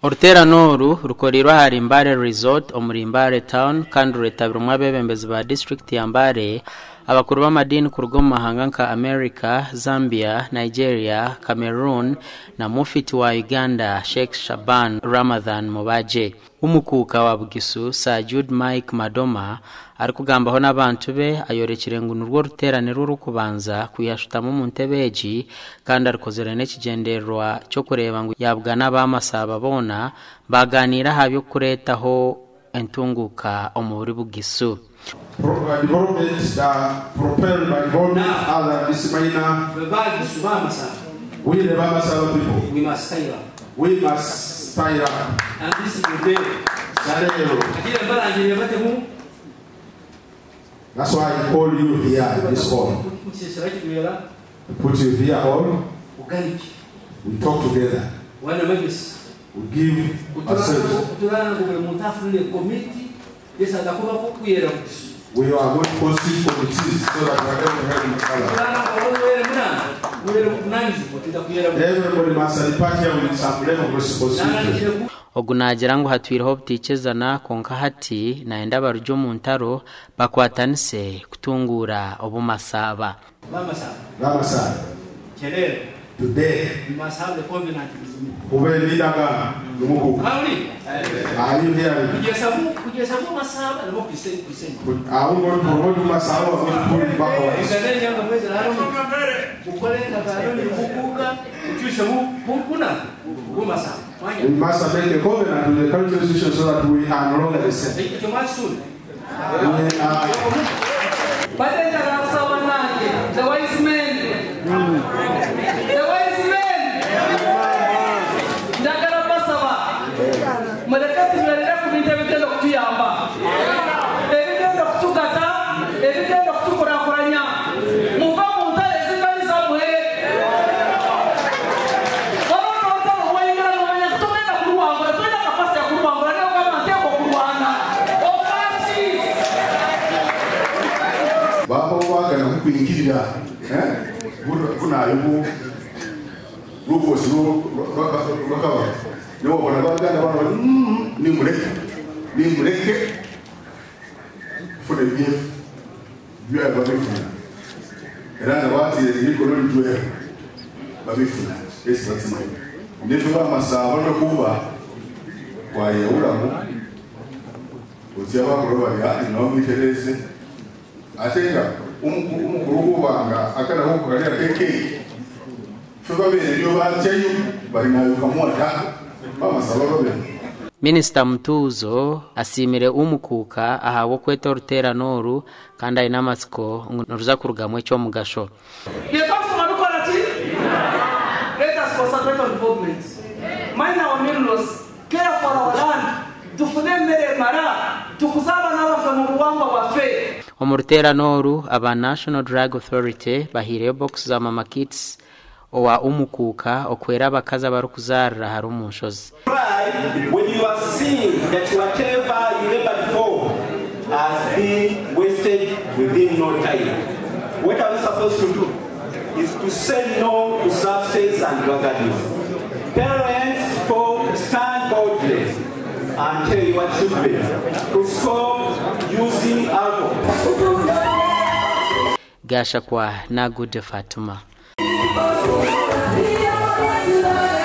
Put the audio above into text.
Oruteerane oru rukoreirwe ahari Mbale Resort omuri Mbale Town kandi rwetabirwemu abeebembezi ba disiturikiti ya Mbale, abakuru b'amadiini kuruga omu mahanga nka America, Zambia, Nigeria, Cameroon na Mufiti wa Uganda, Sheikh Shaban Ramadhan Mubajje. Omukuuka wa Bugisu, Sir Jude Mike Madoma arikugambaho n'abantu be ayorekire ngu nirwo ruteerane rwe orw'okubanza kwiha ashutami omu ntebe egi kandi arukozire n'ekigyendererwa ky'okureeba ngu yaabugana ab'amasaaba boona baagaaniira aha by'okureetaho entunguuka omuri Bugisu. That's why I call you here, this hall. Put you here all. We talk together. We give ourselves. We are going to constitute committees so that we are able to help each other. Everybody must depart here with some level of responsibility. Ogu naagira ngu hatwireho obutaikirizana kwonka hati nayenda abarugye omu ntaro bakwatanise kutunguura obumasaaba. Bamasaaba. Today, ube n'endagaano n'omukuuka. Are you hearing? Are we going to promote Masaaba or going to pull it backwards? We must make a covenant with the cultural institution so that we are no longer the same. We are. The wise men. The wise men. Njagala basaba. Muleke tunywerere ku bintu ebigenda okutuyamba. Ebigenda okutugata, ebigenda okutukurakuranya. Muve mu ntalo ezitali zammwe. Oba n'olutalo lw'oyingira n'omanya nti togenda kuluwangula, tolina kapasite ya kuluwangula, naye ogamba nteekwa okulwana. Ofa ki? Baba bagana kukwingirira bunayo lukosi lwakabaka niwabona baganda bana bati nimuleke nimuleke kufuna ebyefu byayo babifuna era nga batire emikono litwera babifuna esi batimanyi nefe bamasaaba lwekuba kwayewulamu otya bakolo bali ati nabamwitereze ate nga omukulu kubanga akana kukalya kekeeki fe babeere byo batyayo bali nayokamuwata bamasaba babere. Minisita Mutuuzo asiimire Umukuuka ahabw'okweta oruteerane oru kandi aine amatsiko ngu niruza kurugamu eky'omugasho. Let us concentrate on development. Mine our minerals, care for our land, tufune emmere emara, tukuze abaana baffe mu buwangwa bwaffe. Omu ruteerane oru, aba National Drug Authority bahaireyo bokisi za Mama Kits owa Umukuuka okuhwera abakazi abarikuzaarira hare omu nshozi. When you are seeing that whatever you labored for has been wasted within no time, what are we supposed to do? Is to say no to substance and drug abuse. Parents, stand boldly and tell your children to stop using alcohol. Gashakwa na Good Fatuma.